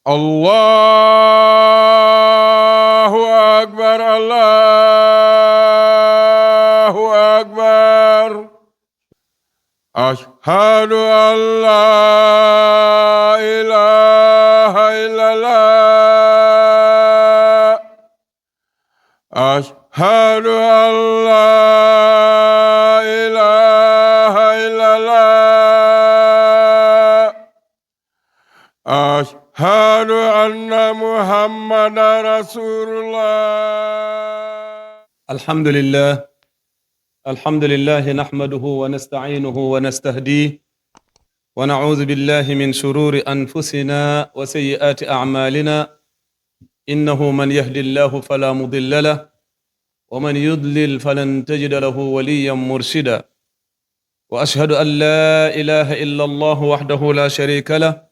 الله أكبر الله أكبر أشهد أن لا إله إلا الله أشهد أن لا إله إلا الله أشهد أن محمدا رسول الله. الحمد لله نحمده ونستعينه ونستهديه ونعوذ بالله من شرور أنفسنا وسيئات أعمالنا إنه من يهدي الله فلا مضل له ومن يضلل فلن تجد له وليا مرشدا وأشهد أن لا إله إلا الله وحده لا شريك له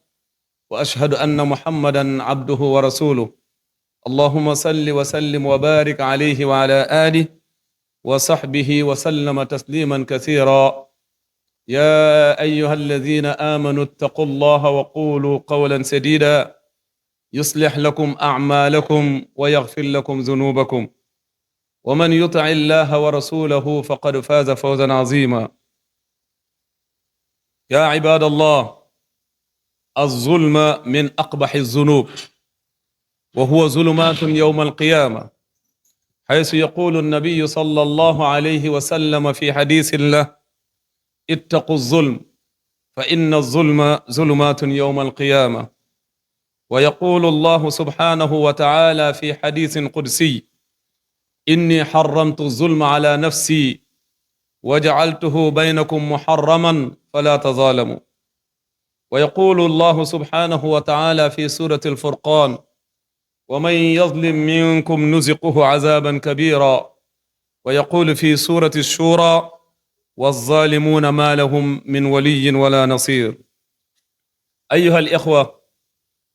وأشهد أن محمدا عبده ورسوله اللهم صل وسلم وبارك عليه وعلى آله وصحبه وسلم تسليما كثيرا. يا أيها الذين آمنوا اتقوا الله وقولوا قولا سديدا يصلح لكم أعمالكم ويغفر لكم ذنوبكم ومن يطع الله ورسوله فقد فاز فوزا عظيما. يا عباد الله، الظلم من أقبح الذنوب وهو ظلمات يوم القيامة، حيث يقول النبي صلى الله عليه وسلم في حديث له: اتقوا الظلم فإن الظلم ظلمات يوم القيامة. ويقول الله سبحانه وتعالى في حديث قدسي: إني حرمت الظلم على نفسي وجعلته بينكم محرما فلا تظالموا. ويقول الله سبحانه وتعالى في سورة الفرقان: ومن يظلم منكم نزقه عذابا كبيرا. ويقول في سورة الشورى: والظالمون ما لهم من ولي ولا نصير. أيها الإخوة،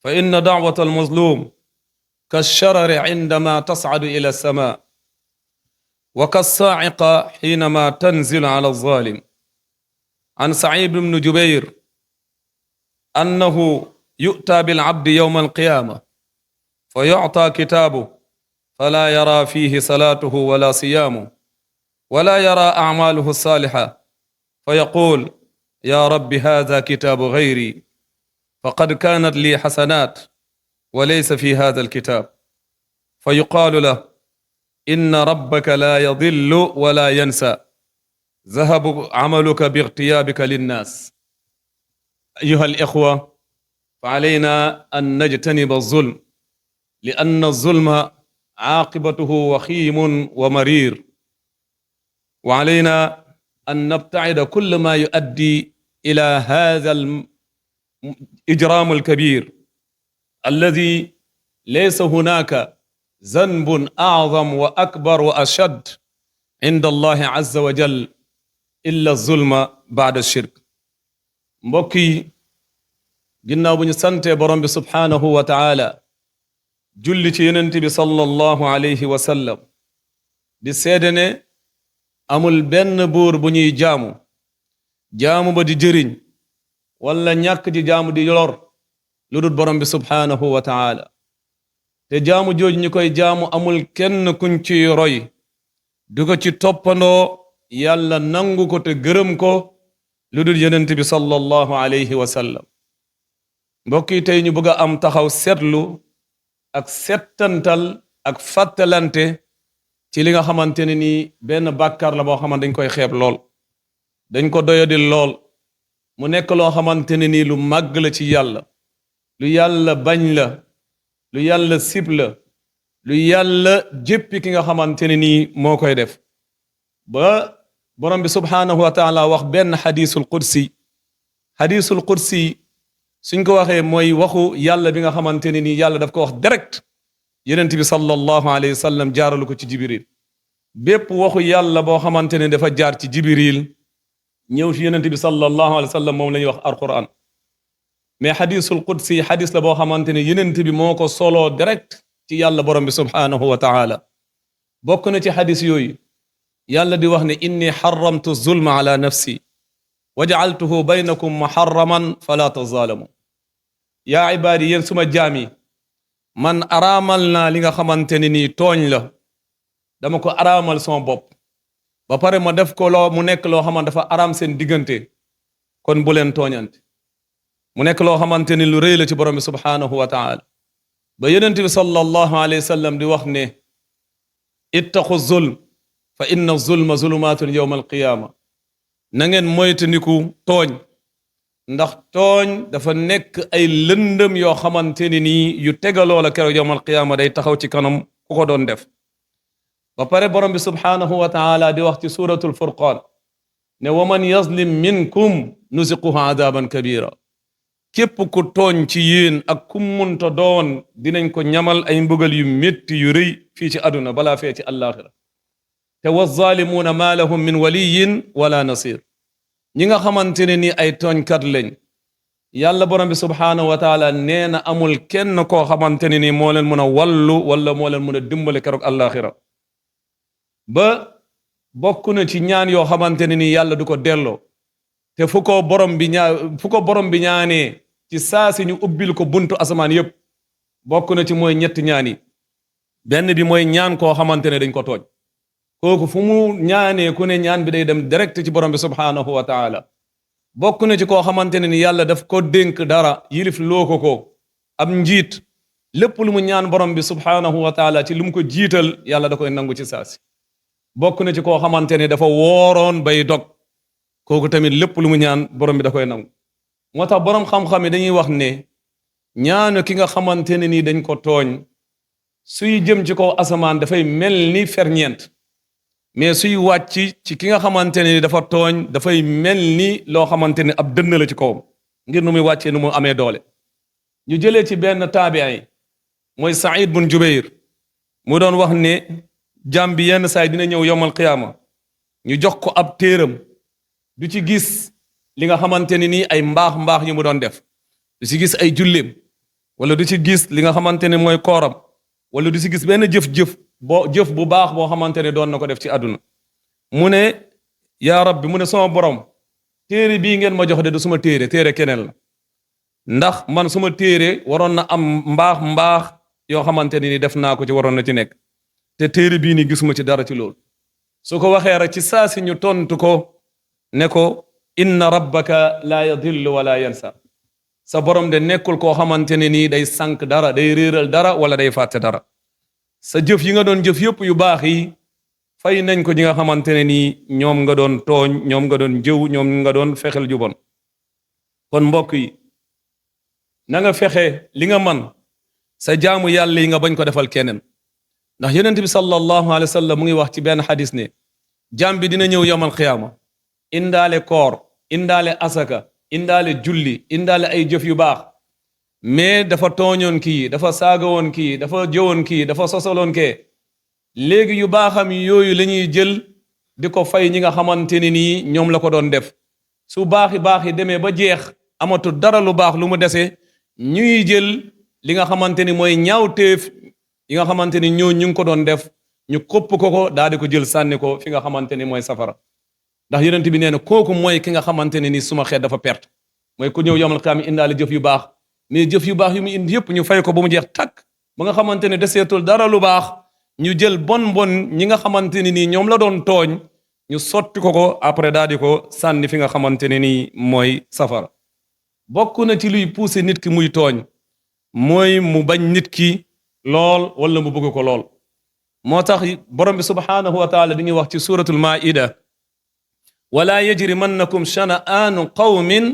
فإن دعوة المظلوم كالشرر عندما تصعد إلى السماء، وكالصاعقة حينما تنزل على الظالم. عن سعيد بن جبير أنه يؤتى بالعبد يوم القيامة فيعطى كتابه فلا يرى فيه صلاته ولا صيامه ولا يرى أعماله الصالحة، فيقول: يا رب هذا كتاب غيري فقد كانت لي حسنات وليس في هذا الكتاب. فيقال له: إن ربك لا يضل ولا ينسى، ذهب عملك باغتيابك للناس. أيها الإخوة، فعلينا أن نجتنب الظلم، لأن الظلم عاقبته وخيم ومرير، وعلينا أن نبتعد كل ما يؤدي إلى هذا الإجرام الكبير الذي ليس هناك ذنب أعظم وأكبر وأشد عند الله عز وجل إلا الظلم بعد الشرك. mbokk yi, ginnaaw bu ñu sante borom bi subhaanahu wa taala, julli ci yonent bi sallallahu alayhi wa sallam, di seede ne amul benn buur bu ñuy jaamu ba di jëriñ wala ñàkk di jaamu di lor lu dul borom bi subhaanahu wa taala. te jaamu jooju ñu koy jaamu amul kenn kuñ ci roy du ko ci toppandoo yàlla nangu ko te gërëm ko lu dul yonent bi sallallahu alayhi wa sallam. mbokk yi, tey ñu bëgg a am taxaw seetlu ak settantal ak fàttalante ci li nga xamante ne nii benn bàkkaar la boo xamante dañ koy xeeb lool, dañ ko doyadil lool, mu nekk loo xamante ne nii lu màgg la ci yàlla, lu yàlla bañ la, lu yàlla sib la, lu yàlla jéppi ki nga xamante ne nii moo koy def. ba borom bi subhaanahu wa taala wax benn xadiisul qudsi suñ ko waxee mooy waxu yàlla bi nga xamante ne nii yàlla daf ko wax direct yonent bi sallallahu alayhi wa sallam jaaralu ko ci jibril. bépp waxu yàlla boo xamante ne dafa jaar ci jibril ñëw ci yonent bi sallallahu alayhi wa sallam moom la ñuy wax alquran. mais xadiisul qudsi xadis la boo xamante ne yonent bi moo ko soloo direct ci yàlla borom bi subhaanahu wa taala. bokk na ci xadis yooyu yàlla di wax ne: inni xaramtu zulma ala nafsi wa jacaltuhu baynakum muharraman fala tazaalamu. yaa ibaadi yéen suma jaam yi man araamal naa li nga xamante ne nii tooñ la dama ko araamal sama bopp ba pare ma def ko loo mu nekk loo xamante dafa araam seen diggante kon bu leen tooñante mu nekk loo xamante ni lu rëy la ci borom bi subhaanahu wa taala ba yonent bi sallallahu alayhi wa sallam di wax ne ittaqu zulm fa inna zulma zulumaatun yawma alqiyaama na ngeen moytandiku tooñ ndax tooñ dafa nekk ay lëndëm yoo xamante ni nii yu tegaloo la keroog yawma alqiyaama day taxaw ci kanam ku ko doon def ba pare borom bi subhaanahu wa taala di wax ci suratul furqaan ne wa man yazlim minkum nuziquhu adaban kabira képp ku tooñ ci yéen ak ku munta doon dinañ ko ñamal ay mbugal yu métti yu rëy fii ci àdduna balaa fee ci àllaaxira te wa zaalimuuna maa lahum min waliyin wala nasir ñi nga xamante ne ni ay tooñkat lañ yàlla borom bi subhaanahu wa taala nee na amul kenn koo xamante ne ni moo leen mën a wallu wala moo leen mën a dimbale keroog àllaaxira ba bokk na ci ñaan yoo xamante ne ni yàlla du ko delloo te fu ko borom bi ñaanee ci saasi ñu ubbil ko buntu asamaan yépp bokk na ci mooy ñetti ñaan yi benn bi mooy ñaan koo xamante ne dañ ko tooñ kooku fu mu ñaanee ku ne ñaan bi day dem direct ci borom bi subhaanahu wa taala bokk na ci koo xamante ne ni yàlla daf ko dénk dara yilif loo ko ab njiit lépp lu mu ñaan borom bi subhaanahu wa taala ci lu mu ko jiital yàlla da koy nangu ci saasi bokk na ci koo xamante ne dafa wooroon bay dog kooku tamit lépp lu mu ñaan borom bi da koy nangu moo tax borom xam-xam yi dañuy wax ne ñaanu ki nga xamante ne ni dañ ko tooñ suy jëm ci kaw asamaan dafay mel ni ferñeent mais suy wàcc ci ki nga xamante ne ni dafa tooñ dafay mel ni loo xamante ne ab dënn la ci kawam ngir nu muy wàccee nu mu amee doole ñu jëlee ci benn taabi'i mooy Saïd bun Jubayr mu doon wax ne jaam bi yenn saay dina ñëw yowmal qiyaama ñu jox ko ab téeram du ci gis li nga xamante ne nii ay mbaax yu mu doon def du ci gis ay julleem wala du ci gis li nga xamante ne mooy kooram wala du ci gis benn jëf bu baax boo xamante ne doon na ko def ci àdduna mu ne yaa rabbi mu ne sama borom téere bii ngeen ma jox de du suma téere keneen la ndax man suma téere waroon na am mbaax yoo xamante ne ni def naa ko ci waroon na ci nekk te téere bii ni gisuma ci dara ci loolu su ko waxee rek ci saa si ñu tontu ko ne ko inna rabbaka la yadillu wala yansa sa borom de nekkul koo xamante ne nii day sànk dara day réeral dara wala day fàtte dara sa jëf yi nga doon jëf yëpp yu baax yi fay nañ ko ñi nga xamante ne nii ñoom nga doon tooñ ñoom nga doon jëw ñoom nga doon fexel ju bon kon mbokk yi na nga fexe li nga man sa jaamu yàlla yi nga bañ ko defal keneen ndax yonent bi sallallahu alayhi wa sallam mu ngi wax ci benn xadis ne jaam bi dina ñëw yawmal qiyaama indaale koor indaale asaka indaale julli indaale ay jëf yu baax mais dafa tooñoon kii dafa saagawoon kii dafa jëwoon kii dafa sosaloon kee léegi yu baaxam yooyu la ñuy jël di ko fay ñi nga xamante ne nii ñoom la ko doon def su baax yi demee ba jeex amatu dara lu baax lu mu dese ñuy jël li nga xamante ni mooy ñaawteef yi nga xamante ni ñu ngi ko doon def ñu kopp ko daal di ko jël sànni ko fi nga xamante ni mooy safara ndax yonent bi nee na kooku mooy ki nga xamante ne ni suma xeet dafa perte mooy ku ñëw yawmal qiyaama indaale jëf yu baax mais jëf yu baax yu mu indi yëpp ñu fay ko ba mu jeex takk ba nga xamante ne deseetul dara lu baax ñu jël bon ñi nga xamante ne nii ñoom la doon tooñ ñu sotti ko après daal di ko sànni fi nga xamante ne nii mooy safara bokk na ci luy pousser nit ki muy tooñ mooy mu bañ nit ki lool wala mu bëgg ko lool moo tax borom bi subhaanahu wa taala dañuy wax ci suratul maida wala yajrimannakum shana'aanu qawmin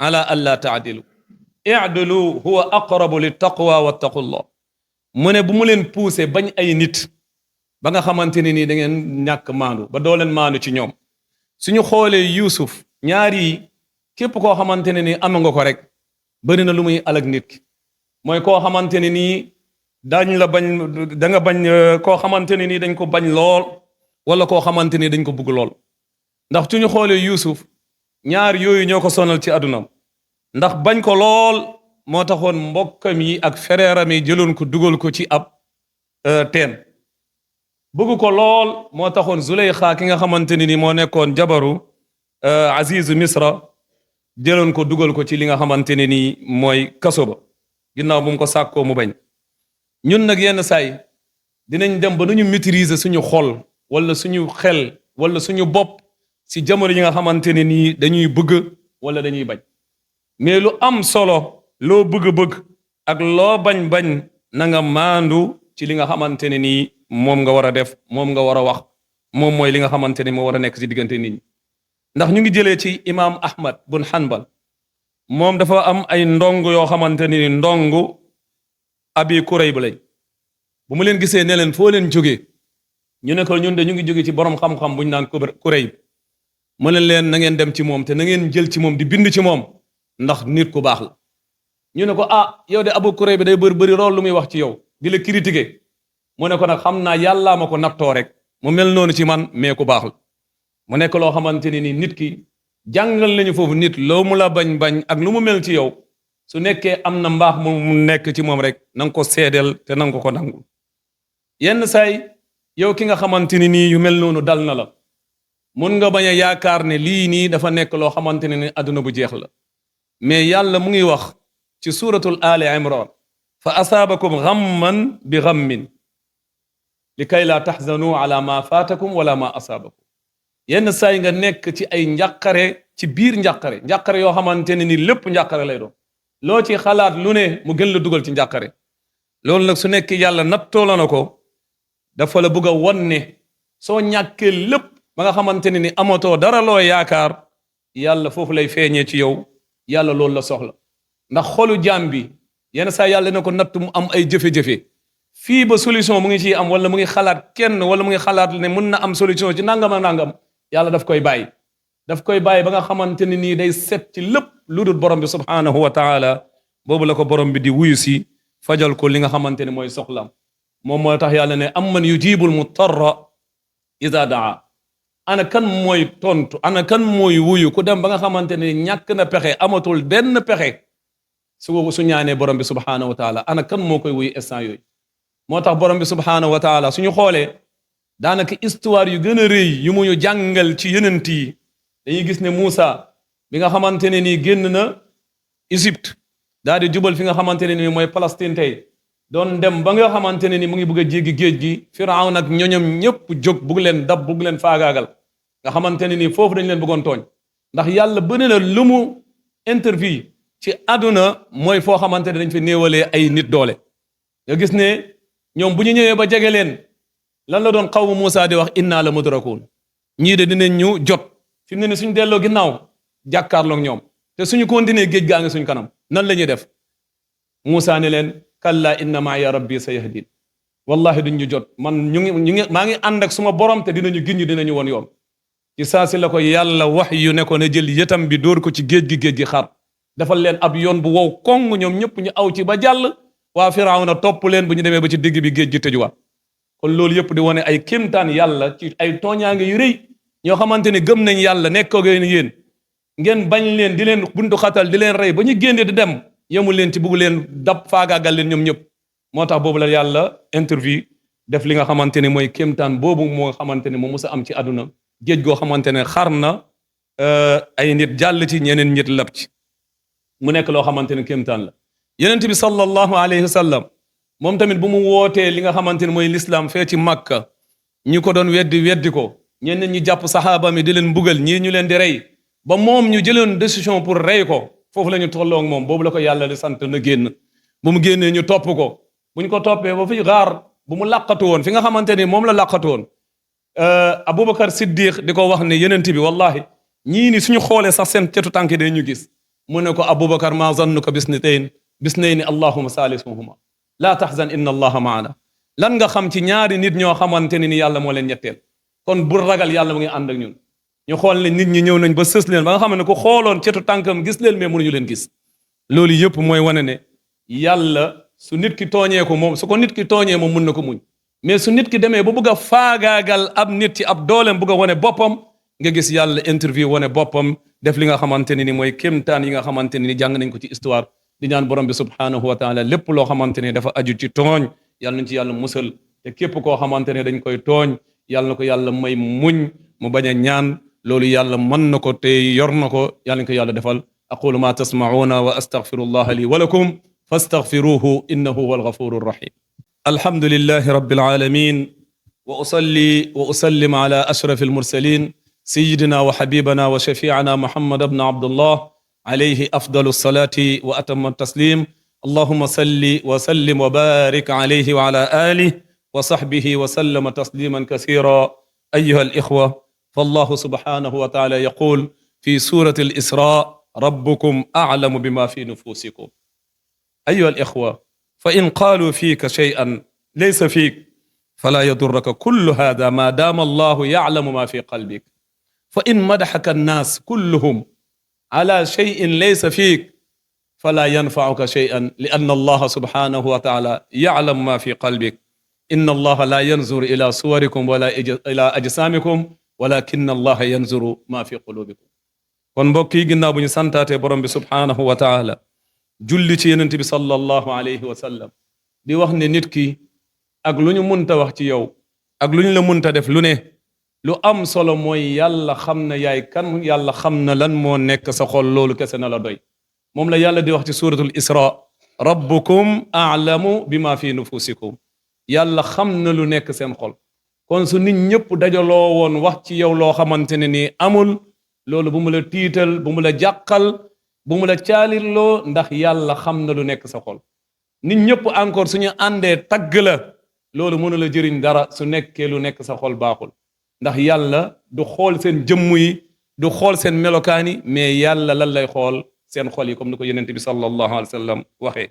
ala an la taadilu i'dilu huwa aqrabu littaqwa wattaqullah mu ne bu mu leen poussé bañ ay nit ba nga xamante ne nii da ngeen ñàkk maandu ba doo leen maandu ci ñoom suñu xoolee Yuusuf ñaari képp koo xamante ne nii am nga ko rek bëri na lu muy alag nit ki mooy koo xamante ne nii dañ la bañ da nga bañ koo xamante ne nii dañ ko bañ lool wala koo xamante ni dañ ko bugg lool ndax suñu xoolee Yuusuf ñaar yooyu ñoo ko sonal ci àddunam ndax bañ ko lool moo taxoon mbokkam yi ak fereeram yi jëloon ko dugal ko ci ab teen bëgg ko lool moo taxoon Zuleyxa ki nga xamante ni moo nekkoon jabaru Azizu Misra jëloon ko dugal ko ci li nga xamante ne nii mooy kaso ba ginnaaw bu mu ko sàkkoo mu bañ ñun nag yenn saay dinañ dem ba nu ñu maîtriser suñu xol wala suñu xel wala suñu bopp si jamono yi nga xamante ne nii dañuy bëgg wala dañuy bañ mais lu am solo loo bëgg-bëgg ak loo bañ-bañ na nga maandu ci li nga xamante ne nii moom nga war a def moom nga war a wax moom mooy li nga xamante ne moo war a nekk ci diggante nit ñi ndax ñu ngi jëlee ci imam Ahmad bun Hanbal moom dafa am ay ndong yoo xamante ni ndongu Abi Kurayb lañ bu mu leen gisee ne leen foo leen jógee ñu ne ko ñun de ñu ngi jóge ci borom xam-xam bu ñu naan Kurayb mu ne leen na ngeen dem ci moom te na ngeen jël ci moom di bind ci moom ndax nit ku baax la ñu ne ko ah yow de Abu Kurayb day bëri lool lu muy wax ci yow di la critiquer mu ne ko nag xam naa yàllaa ma ko nattoo rek mu mel noonu ci man mais ku baax la mu nekk loo xamante ni nit ki jàngal nañu foofu nit loo mu la bañ-bañ ak lu mu mel ci yow su nekkee am na mbaax mu nekk ci moom rek na nga ko seedeel te na nga ko nangul yenn saay yow ki nga xamante ni nii yu mel noonu dal na la mun nga bañ a yaakaar ne lii nii dafa nekk loo xamante ne ni àdduna bu jeex la mais yàlla mu ngi wax ci suratul Ali Imran fa asaabakum ghamman bi ghammin li kay laa taxzanu ala ma faatakum wala ma asaabakum yenn saay nga nekk ci ay njàqare ci biir njàqare yoo xamante ne ni lépp njàqare lay doon loo ci xalaat lu ne mu gën la dugal ci njàqare loolu nag su nekk yàlla nattoo la na ko dafa la bëgg a won ne soo ñàkkee lépp ba nga xamante ne ni amatoo dara loo yaakaar yàlla foofu lay feeñee ci yow yàlla loolu la soxla ndax xolu jaam bi yenn saa yàlla ne ko natt mu am ay jafe-jafe fii ba solution mu ngi ciy am wala mu ngi xalaat kenn wala mu ngi xalaat ne mun na am solution ci nangam ak nangam yàlla daf koy bàyyi ba nga xamante ne nii day set ci lépp lu dul borom bi subhanahu wa taala boobu la ko borom bi di wuyu si fajal ko li nga xamante ne mooy soxlam moom moo tax yàlla ne amman yujibul mutarra ida daa ana kan mooy tontu ana kan mooy wuyu ku dem ba nga xamante ne ñàkk na pexe amatul benn pexe su ñaanee borom bi subhanahu wa taala ana kan moo koy wuyu instant yooyu moo tax borom bi subhanahu wa taala suñu xoolee daanaka histoire yu gën a rëy yu mu ñu jàngal ci yenent yi dañuy gis ne Moussa bi nga xamante ne nii génn na Égypte daal di jubal fi nga xamante ne nii mooy Palestine tey doon dem ba nga xamante ne ni mu ngi bëgg a jéggi géej gi Firawn nag ñoñom ñëpp jóg bugg leen dab bugg leen faagaagal nga xamante ne nii foofu dañ leen bëggoon tooñ ndax yàlla bëri na lu mu interview ci àdduna mooy foo xamante ne dañ fi néewalee ay nit doole nga gis ne ñoom bu ñu ñëwee ba jege leen lan la doon xawmu Moussa di wax inna la mudrakuun ñii de dinañ ñu jot fi mu ne ni suñ delloo ginnaaw jàkkaarloog ñoom te suñu continuer géej gaa ngi suñ kanam nan la ñuy def Moussa ne leen kalla inna maaya rabbi sayahdin wallahi duñ ñu jot man ñu ngi maa ngi ànd ak suma borom te dinañu giñ dinañu won yoon ci saa si la ko yàlla wax yu ne ko ne jël yëtam bi dóor ko ci géej gi xar defal leen ab yoon bu wow kong ñoom ñëpp ñu aw ci ba jàll waa Firawna topp leen bu ñu demee ba ci digg bi géej gi tëjuwaat kon loolu yëpp di wane ay kéemtaan yàlla ci ay tooñaange yu rëy ñoo xamante ne gëm nañ yàlla nekkoo yéen ngeen bañ leen di leen buntu xatal di leen rey ba ñu génne di dem yemul leen ci bugg leen dab faagaagal leen ñoom ñëpp moo tax boobu la yàlla interview def li nga xamante ne mooy kéemtaan boobu moo xamante ne moo musa am ci àdduna géej goo xamante ne xar na ay nit jàll ci ñeneen nit lab ci mu nekk loo xamante ne kéemtaan la yonent bi sallallahu alayhi wa sallam moom tamit bu mu wootee li nga xamante ne mooy l'islam fee ci Makka ñi ko doon weddi ko ñeneen ñi jàpp saxaaba mi di leen mbugal ñii ñu leen di rey ba moom ñu jëloon décision pour rey ko foofu la ñu tolloo ak moom boobu la ko yàlla di sant na génn bu mu génnee ñu topp ko bu ñu ko toppee ba fi xaar bu mu làqatu woon fi nga xamante ni moom la làqatu woon Aboubacar Siddiq di ko wax ne yonent bi wallahi ñii ni suñu xoolee sax seen cetu tànk yi ñu gis mu ne ko Aboubacar ma zannuka bisnayni allahuma salisuhuma laa tahzan inna allaha maana lan nga xam ci ñaari nit ñoo xamante ne ni yàlla moo leen ñetteel kon bu ragal yàlla mu ngi ànd ak ñun ñu xool ne nit ñi ñëw nañ ba sës leen ba nga xam ne ku xooloon cetu tànkam gis leen mais mënuñu leen gis loolu yëpp mooy wane ne yàlla su nit ki tooñee ko moom su ko nit ki tooñee moom mun na ko muñ mais su nit ki demee ba bëgg a faagaagal ab nit ci ab dooleem bëgg a wane boppam nga gis yàlla interview wane boppam def li nga xamante ne ni mooy kéemtaan yi nga xamante ne ni jàng nañ ko ci histoire di ñaan borom bi subhanahu wa taala lépp loo xamante ne dafa aju ci tooñ yàlla nañ ci yàlla musal te képp koo xamante ne dañ koy tooñ yàlla na ko yàlla may muñ mu bañ a ñaan loolu yàlla mën na ko te yor na ko yàlla nañ ko yàlla defal aqulu ma tasma'una wa astaghfirullaha li wa lakum فاستغفروه إنه هو الغفور الرحيم. الحمد لله رب العالمين، وأصلي وأسلم على أشرف المرسلين سيدنا وحبيبنا وشفيعنا محمد بن عبد الله عليه أفضل الصلاة وأتم التسليم. اللهم صل وسلم وبارك عليه وعلى آله وصحبه وسلم تسليما كثيرا. أيها الإخوة، فالله سبحانه وتعالى يقول في سورة الإسراء: ربكم أعلم بما في نفوسكم. أيها الإخوة، فإن قالوا فيك شيئا ليس فيك فلا يضرك كل هذا ما دام الله يعلم ما في قلبك. فإن مدحك الناس كلهم على شيء ليس فيك فلا ينفعك شيئا، لأن الله سبحانه وتعالى يعلم ما في قلبك. إن الله لا ينظر إلى صوركم ولا إلى أجسامكم ولكن الله ينظر ما في قلوبكم. kon mbokk yi, ginnaaw bu ñu santaate borom bi subhaanahu wa taala, julli ci yonent bi sallallahu alayhi wa sallam, di wax ne nit ki ak lu ñu munta wax ci yow ak lu ñu la munta def lu ne, lu am solo mooy yàlla xam na yaay kan, yàlla xam na lan moo nekk sa xol, loolu kese na la doy. moom la yàlla di wax ci suratul Isra: rabbukum a'lamu bima fi nufusikum. yàlla xam na lu nekk seen xol. kon su nit ñëpp dajaloo woon wax ci yow loo xamante ne nii amul, loolu bu mu la tiital, bu mu la jàqal, bu mu la caalirloo, ndax yàlla xam na lu nekk sa xol. nit ñëpp encore suñu àndee tagg la, loolu mënu la jëriñ dara su nekkee lu nekk sa xol baaxul. ndax yàlla du xool seen jëmm yi, du xool seen melokaan yi, mais yàlla lan lay xool? seen xol yi, comme ni ko yonent bi sallallahu alayhi wa sallam waxee.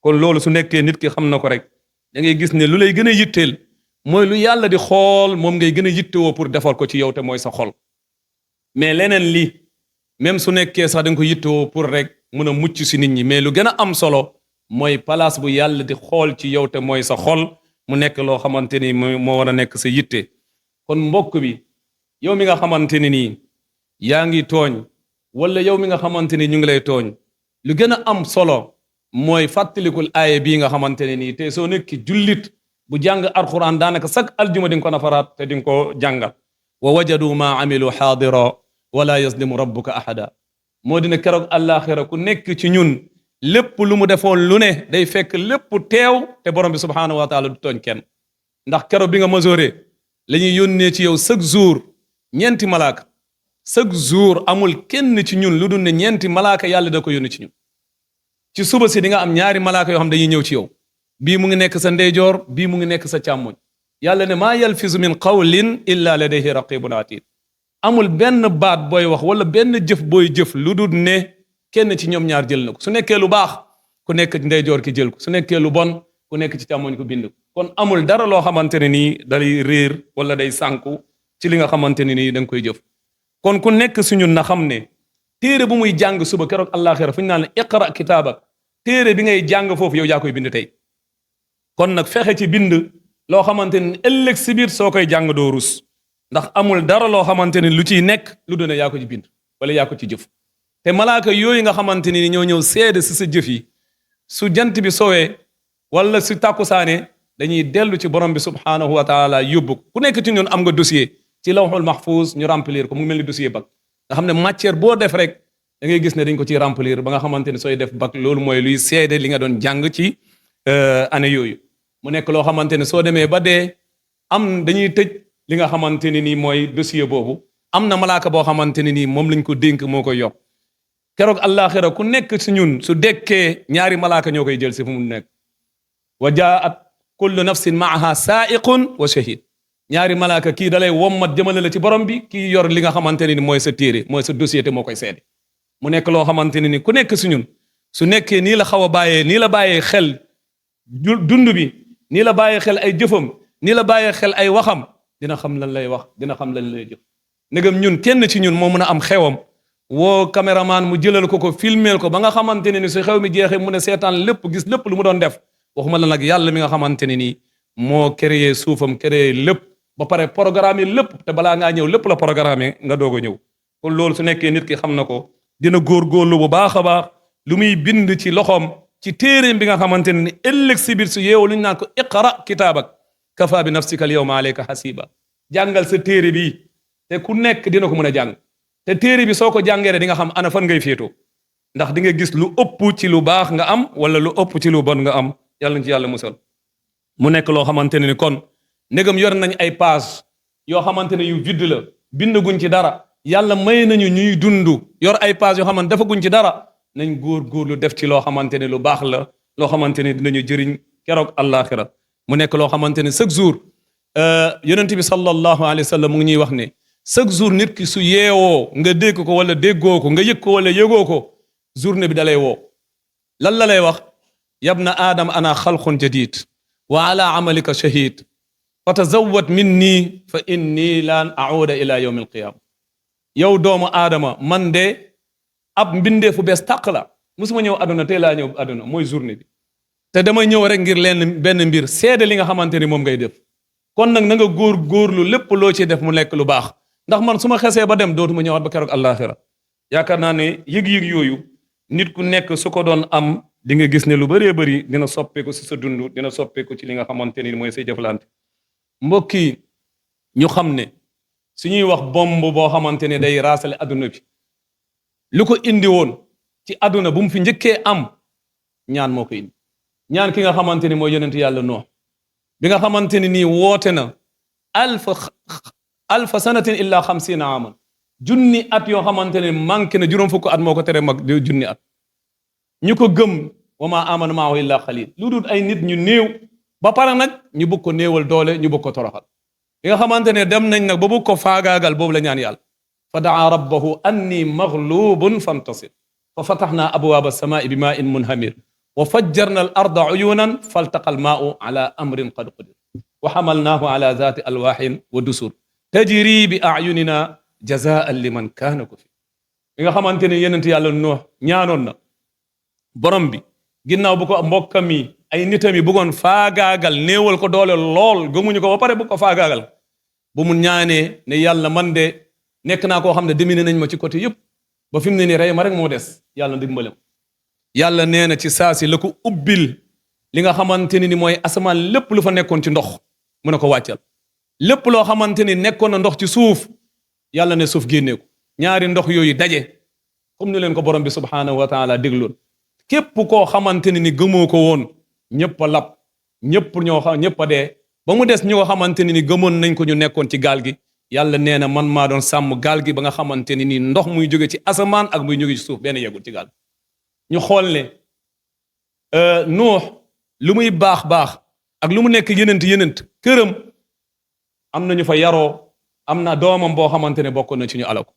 kon loolu su nekkee nit ki xam na ko rek, da ngay gis ne lu lay gën a yitteel mooy lu yàlla di xool, moom ngay gën a yittewoo pour defal ko ci yow, te mooy sa xol. mais leneen li même su nekkee sax da nga ko yittewoo pour rek mun a mucc si nit ñi, mais lu gën a am solo mooy place bu yàlla di xool ci yow, te mooy sa xol, mu nekk loo xamante ni moo war a nekk sa yitte. kon mbokk bi, yow mi nga xamante ni nii yaa ngi tooñ, wala yow mi nga xamante ni ñu ngi lay tooñ, lu gën a am solo mooy fàttalikul aaya bii nga xamante ne nii te soo nekk jullit bu jàng alquran daanaka chaque aljuma di nga ko nafaraat te di nga ko jàngal. wa wajadu ma amilu xaadira wala yazlimu rabbuka ahada. moo dina keroog àllaaxira ku nekk ci ñun lépp lu mu defoon lu ne day fekk lépp teew, te borom bi subhaanahu wa taala du tooñ kenn. ndax keroog bi nga masooree la ñuy yónnee ci yow chaque jour ñeenti malaaka. chaque jour amul kenn ci ñun lu dul ne ñeenti malaaka yàlla da ko yónni ci ñun. ci suba si di nga am ñaari malaaka yoo xam dañuy ñëw ci yow, bii mu ngi nekk sa ndeyjoor, bii mu ngi nekk sa càmmoñ. yàlla ne maa yalfizu min qawlin illa ladayhi raqibun atid. amul benn baat booy wax wala benn jëf booy jëf lu dul ne kenn ci ñoom ñaar jël na ko. su nekkee lu baax ku nekk ci ndeyjoor ki jël ko, su nekkee lu bon ku nekk ci càmmoñ ko bind ko. kon amul dara loo xamante ne nii day réer wala day sànku ci li nga xamante ne nii da nga koy jëf. kon ku nekk si ñun na xam ne téere bu muy jàng suba keroog àllaaxira fu ñu naan la iqra kitaabak, téere bi ngay jàng foofu yow yaa koy bind tey. kon nag fexe ci bind loo xamante ne ëllëg si biir soo koy jàng doo rus, ndax amul dara loo xamante ne lu ciy nekk lu doon yaa ko ci bind wala yaa ko ci jëf. te malaaka yooyu nga xamante ni ñoo ñëw seede si sa jëf yi, su jant bi sowee wala su tàkkusaane dañuy dellu ci borom bi subhaanahu wa taala yóbbu ko. ku nekk ci ñun am nga dossier ci lawhul mahfuz, ñu remplir ko mu mel ni dossier bac, nga xam ne matière boo def rek da ngay gis ne dañ ko ciy remplir ba nga xamante ne sooy def bac loolu mooy luy seede li nga doon jàng ci année yooyu. mu nekk loo xamante ne soo demee ba dee am dañuy tëj li nga xamante ne nii mooy dossier boobu. am na malaaka boo xamante ne nii moom lañ ko dénk moo koy yor. keroog àllaaxira ku nekk ci ñun su dekkee ñaari malaaka ñoo koy jël si fu mu nekk. wa jaat kullu nafsin maaha saaiqun wa shahid. ñaari malaaka kii dalay wommat jëmale la ci borom bi, kii yor li nga xamante ne ni mooy sa téere, mooy sa dossier te moo koy seede. mu nekk loo xamante ne ni ku nekk si ñun su nekkee nii la xaw a bàyyee, nii la bàyyee xel dund bi, nii la bàyyee xel ay jëfam, nii la bàyyee xel ay waxam, dina xam lan lay wax, dina xam lan lay jëf. ndegam ñun kenn ci ñun moo mën a am xewam woo caméraman mu jëlal ko filmeel ko ba nga xamante ne ni su xew mi jeexee mu ne seetaan lépp, gis lépp lu mu doon def. waxuma la nag yàlla mi nga xamante ne nii moo créé suufam, créé lépp ba pare programme lépp, te balaa ngaa ñëw lépp la programme nga doog a ñëw. kon loolu su nekkee nit ki xam na ko, dina góorgóorlu bu baax a baax lu muy bind ci loxoom ci téeréem bi nga xamante ne ni ëllëg si biir su yeewoo lu ñu naan ko iqra kitaabak kafa bi nafsika al yawma alayka hasiba. jàngal sa téere bi te ku nekk dina ko mën a jàng, te téere bi soo ko jàngee rek di nga xam ana fan ngay féetoo. ndax di nga gis lu ëpp ci lu baax nga am wala lu ëpp ci lu bon nga am yàlla na ci yàlla musal mu nekk loo xamante ne ni kon ndegam yor nañ ay page yoo xamante ne yu vide la bindaguñ ci dara yàlla may nañu ñuy dund yor ay page yoo xamante defaguñ ci dara nañ góor-góorlu def ci loo xamante ne lu baax la loo xamante ne dinañu jëriñ keroog àllaaxira mu nekk loo xamante ne chaque jour yonent bi sallallahu alayhi wa sallam mu ngi ñuy wax ne chaque jour nit ki su yeewoo nga dégg ko wala déggoo ko nga yëg ko wala yëgoo ko journée bi dalay woo lan la lay wax yabna aadam ana xalqun jadid wa ala amalika shahid fa tazawwad minni fa inni lan auda ila yawm alqiyama yow doomu aadama man de ab mbindeefu bees tàq la musuma ñëw aduna tey laa ñëw aduna mooy journée bi te damay ñëw rek ngir leen benn mbir seede li nga xamante ni moom ngay def kon nag na nga góor-góorlu lépp loo ci def mu nekk lu baax ndax man su ma xesee ba dem dootuma ñëwaat ba keroog àllaaxira yaakaar naa ne yëg-yëg yooyu nit ku nekk su ko doon am di nga gis ne lu bëree bëri dina soppeeku si sa dund dina soppeeku ci li nga xamante ni mooy say jëflante mbokk yi ñu xam ne su ñuy wax bomb boo xamante ne day raasale adduna bi lu ko indi woon ci adduna bu mu fi njëkkee am ñaan moo ko indi ñaan ki nga xamante ni mooy yonent yàlla Nuux bi nga xamante ni nii woote na alfa sanatin illa 50 aman junni at yoo xamante ne manqué na juróom fukk at moo ko tere mag junni at ñu ko gëm wa ma amana maahu illa xalil lu dul ay nit ñu néew ba pare nag ñu bëgg ko néewal doole ñu bëgg ko toroxal bi nga xamante ne dem nañ nag ba bëgg ko faagaagal boobu la ñaan yàlla fa daa rabbahu anni maghlubun fantasir fa fataxna abwaaba alsamaai bi maa in munhamir wa fajjarna al arda uyunan faltaqa al maau ala amrin qad qadir wa xamalnaahu ala zaati alwaaxin wa dusur tajri bi ayunina jazaan liman kaana ko fi bi nga xamante ne yenent yàlla Nuux ñaanoon na borom bi ginnaaw bu ko mbokkam yi ay nitam yi bëggoon faagaagal néewal ko doole lool gëmuñu ko ba pare bu ko faagaagal bu mu ñaanee ne yàlla man de nekk naa koo xam ne demine nañ ma ci côté yëpp ba fi mu ne nii rey ma rek moo des yàlla dimbalem yàlla nee na ci saasi la ko ubbil li nga xamante ni mooy asamaan lépp lu fa nekkoon ci ndox mu ne ko wàccal lépp loo xamante ni nekkoon na ndox ci suuf yàlla ne suuf génnee ko ñaari ndox yooyu daje comme ni leen ko borom bi subhaanahu wa taala dégloon képp koo xamante ni gëmoo ko woon ñëpp a lab ñëpp a dee ba mu des ñu ko xamante ni gëmoon nañ ko ñu nekkoon ci gaal gi yàlla nee na man maa doon sàmm gaal gi ba nga xamante ni ndox muy jóge ci asamaan ak muy jóge ci suuf benn yeggul ci gaal ñu xool ne Nuux lu muy baax baax ak lu mu nekk yenent këram am nañu fa yaroo am na doomam boo xamante ne bokk na ci ñu alako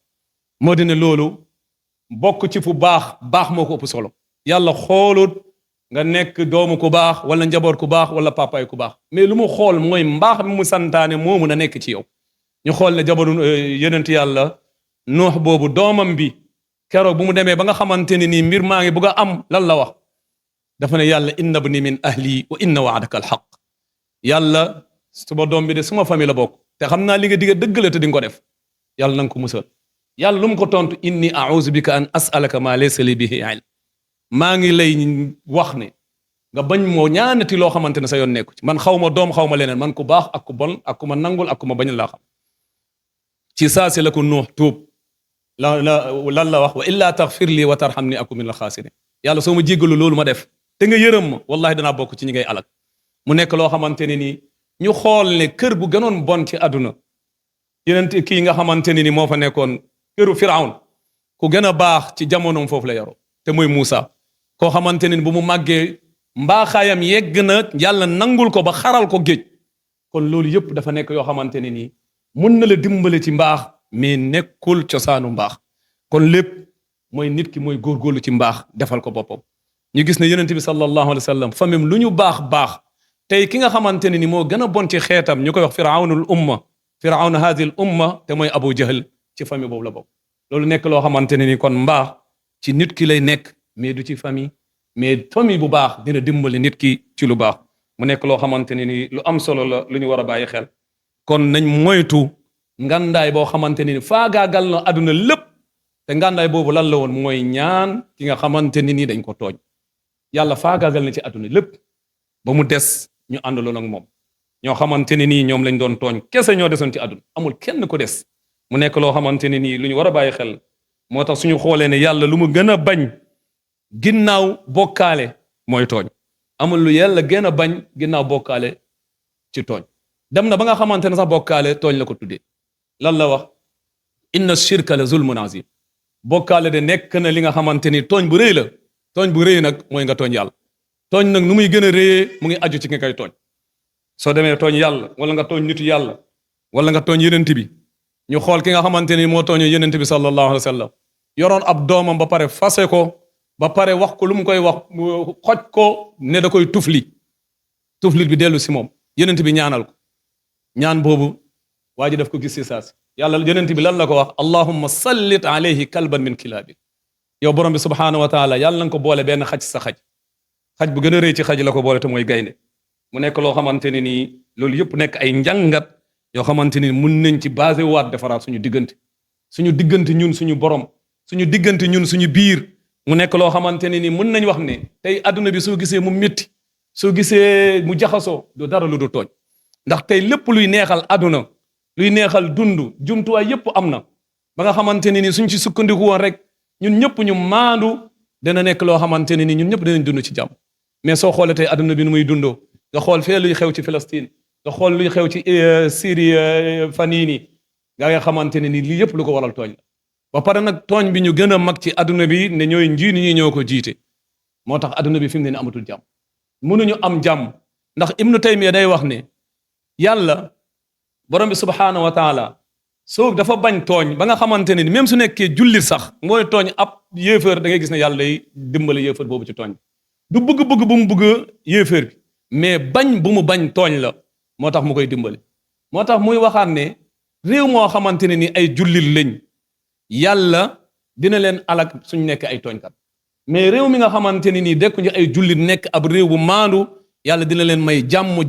moo di ne loolu bokk ci fu baax moo ko ëpp solo yàlla xoolut nga nekk doomu ku baax wala njaboot ku baax wala papaay ku baax mais lu mu xool mooy mbaax mi mu santaane moomu na nekk ci yow ñu xool ne jabaru yonent yàlla Nuux boobu doomam bi keroog bu mu demee ba nga xamante ne nii mbir maa ngi bugg a am lan la wax dafa ne yàlla inna bni min ahli wa inna waadaka alxaq yàlla suma doom bi de suma famille la bokk te xam naa li nga digga dëgg la te di nga ko def yàlla na nga ko musal yàlla lu mu ko tontu inni a'uuzu bika an as'alaka ma laysa li bihi ilm maa ngi lay wax ne nga bañ moo ñaanati loo xamante ne sa yoon nekku ci man xaw ma doom xaw ma leneen man ku baax ak ku bon ak ku ma nangul ak ku ma bañ laa xam ci saasi la ko Nuux tuub lan la wax wa illaa taxfir lii wa tarxamni aku min al xaasirin yàlla soo ma jéggalu loolu ma def te nga yërëm ma wallahi danaa bokk ci ñi ngay alak mu nekk loo xamante ne nii ñu xool ne kër bu gënoon bon ci àdduna yeneen kii nga xamante ne ni moo fa nekkoon këru Firawn ku gën a baax ci jamonoom foofu la yaroo te mooy Muusa koo xamante ne ni bu mu màggee mbaaxaayam yegg na yàlla nangul ko ba xaral ko géej kon loolu yëpp dafa nekk yoo xamante ne nii mun na la dimbale ci mbaax mais nekkul cosaanu mbaax kon lépp mooy nit ki mooy góorgóorlu ci mbaax defal ko boppam ñu gis ne yonent bi sallallahu alayhi wa sallam famim lu ñu baax tey ki nga xamante ne ni moo gën a bon ci xeetam ñu koy wax firawna hadi l umma te mooy Abu Jahl ci famille boobu la bokk loolu nekk loo xamante ne ni kon mbaax ci nit ki lay nekk mais du ci famille bu baax dina dimbali nit ki ci lu baax mu nekk loo xamante ne ni lu am solo la lu ñu war a bàyyi xel kon nañ moytu ngandaay boo xamante ne ni faagaagal na àdduna lépp te ngandaay boobu lan la woon mooy ñaan ki nga xamante ne ni dañ ko tooñ yàlla faagaagal na ci àdduna lépp ba mu des ñu àndaloon ak moom ñoo xamante ne nii ñoom lañ doon tooñ kese ñoo desoon ci àdduna amul kenn ko des mu nekk loo xamante ne nii lu ñu war a bàyyi xel moo tax suñu xoolee ne yàlla lu mu gën a bañ ginnaaw bokkaale mooy tooñ amul lu yàlla gën a bañ ginnaaw bokkaale ci tooñ dem na ba nga xamante ne sax bokkaale tooñ la ko tuddee lan la wax inna shirka la zulmun azim bokkaale de nekk na li nga xamante ni tooñ bu rëy la tooñ bu rëy nag mooy nga tooñ yàlla tooñ nag nu muy gën a rëyee mu ngi aju ci nga koy tooñ soo demee tooñ yàlla wala nga tooñ nitu yàlla wala nga tooñ yenent bi ñu xool ki nga xamante ni moo tooñoo yenent bi sallallahu alayhi wa sallam yoroon ab doomam ba pare fase ko ba pare wax ko lu mu koy wax xoj ko ne da koy tuflit bi dellu si moom yenent bi ñaanal ko ñaan boobu waa ji daf ko gis si saasi yàlla yenent bi lan la ko wax allahumma sallit alayhi kalban min kilaabi yow borom bi subhaanahu wa taala yàlla na nga ko boole benn xaj sa xaj bu gën a rëy ci xaj la ko boole te mooy gaynde mu nekk loo xamante ne nii loolu yëpp nekk ay njàngat yoo xamante ni mun nañ ci basé waat defaraat suñu diggante ñun suñu borom suñu diggante ñun suñu biir mu nekk loo xamante ne ni mun nañ wax ne tey adduna bi soo gisee mu métti soo gisee mu jaxasoo du dara lu du tooñ ndax tey lépp luy neexal adduna luy neexal dund jumtuwaay yëpp am na ba nga xamante ne ni suñ ci sukkandiku woon rek ñun ñëpp ñu maandu dana nekk loo xamante ne ni ñun ñëpp danañ dund ci jàmm mais soo xoolee tey adduna bi nu muy dundoo nga xool fee luy xew ci Palestine nga xool luy xew ci Syrie fan yii nii nga xamante ne ni lii yëpp lu ko waral tooñ la ba pare nag tooñ bi ñu gën a mag ci adduna bi ne ñooy njiit ñi ñoo ko jiite moo tax adduna bi fi mu ne ni amatul jàmm mënuñu am jàmm ndax Ibnu Taymiya day wax ne yàlla borom bi subhaanahu wa taala soo dafa bañ tooñ ba nga xamante ne ni même su nekkee jullit sax mooy tooñ ab yéefar da ngay gis ne yàlla day dimbali yéefar boobu ci tooñ bi du bëgg-bëgg bu mu bëgg yéefar bi mais bañ bu mu bañ tooñ la moo tax mu koy dimbali moo tax muy waxaat ne réew moo xamante ne ni ay jullit lañ yàlla dina leen alak suñ nekk ay tooñkat mais réew mi nga xamante ne nii dekkuñu ay jullit nekk ab réew bu maandu yàlla dina leen may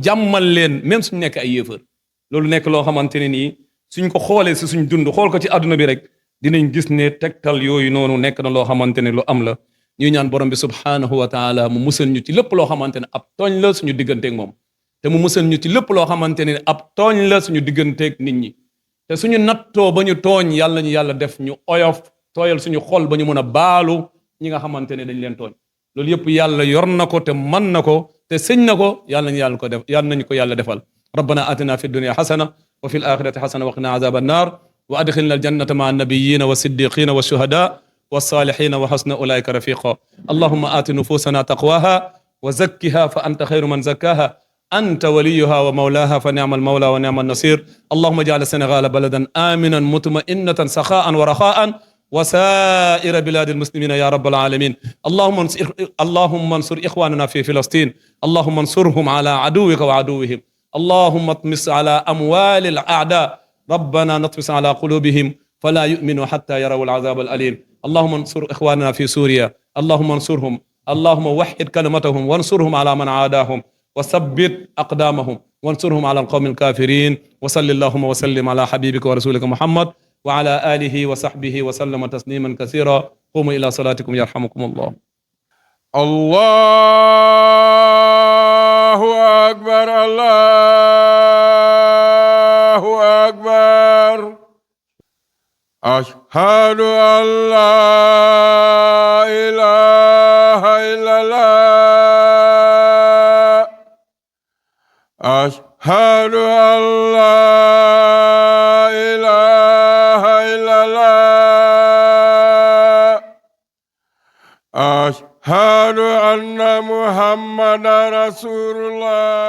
jàmmal leen même suñ nekk ay yéefar loolu nekk loo xamante ne nii suñ ko xoolee si suñ dund xool ko ci àdduna bi rek dinañ gis ne tegtal yooyu noonu nekk na loo xamante ne lu am la ñuy ñaan borom bi subhaanahu wa taala mu musal ñu ci lépp loo xamante ne ab tooñ la suñu digganteeg moom te mu musal ñu ci lépp loo xamante ne ab tooñ la suñu digganteeg nit ñi te suñu nattoo ba ñu tooñ yàlla ñu yàlla def ñu oyof tooyal suñu xol ba ñu mën a baalu ñi nga xamante ne dañ leen tooñ loolu yëpp yàlla yor na ko te mën na ko te sëñ na ko yàlla nañu ko yàlla defal rabbana atina fi dunya xasana wa fi l axirati xasana wa qina azaba annar wa adxilna aljannata maa annabiyina wa siddiqina wa shuhada wa salihina wa xasna ulaika rafiqa allahuma aati nufusana taqwaha wa zakkiha fa anta xayru man zakkaha أنت وليها ومولاها فنعم المولى ونعم النصير اللهم اجعل السنغال بلدا آمنا مطمئنة سخاء ورخاء وسائر بلاد المسلمين يا رب العالمين اللهم انصر إخواننا في فلسطين اللهم انصرهم على عدوك وعدوهم اللهم اطمس على أموال الأعداء ربنا نطمس على قلوبهم فلا يؤمنوا حتى يروا العذاب الأليم اللهم انصر إخواننا في سوريا اللهم انصرهم اللهم وحد كلمتهم وانصرهم على من عاداهم وثبت أقدامهم وانصرهم على القوم الكافرين وصل اللهم وسلم على حبيبك ورسولك محمد وعلى آله وصحبه وسلم تسليما كثيرا قوموا إلى صلاتكم يرحمكم الله الله أكبر الله أكبر أشهد أن لا إله إلا الله أشهد أن لا إله إلا الله أشهد أن محمدا رسول الله